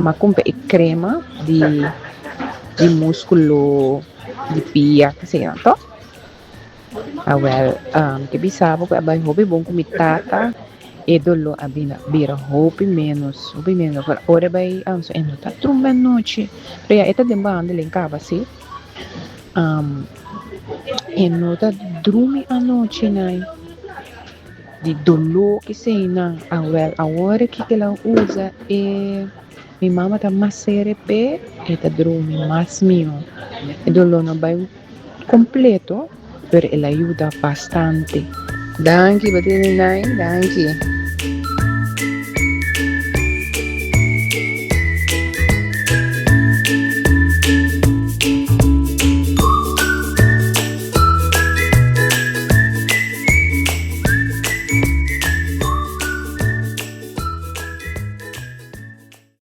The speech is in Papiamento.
M'a kumpra e krema di di muskulo di pia asina to. Awel ke bisa bo ku a bai hopi bon ku mi tata e doló a bira bira hopi ménos hopi ménos ora e bai e no ta drumi anochi pero ya e ta den behandeling kaba si e no ta drumi anochi nai. Di doló eseinan awel awor ki el a usa e mi mama ta mas sere p'e e ta drumi mas mihó e doló no bai kompleto pero el a yuda bastante. Danki bo tene nai danki.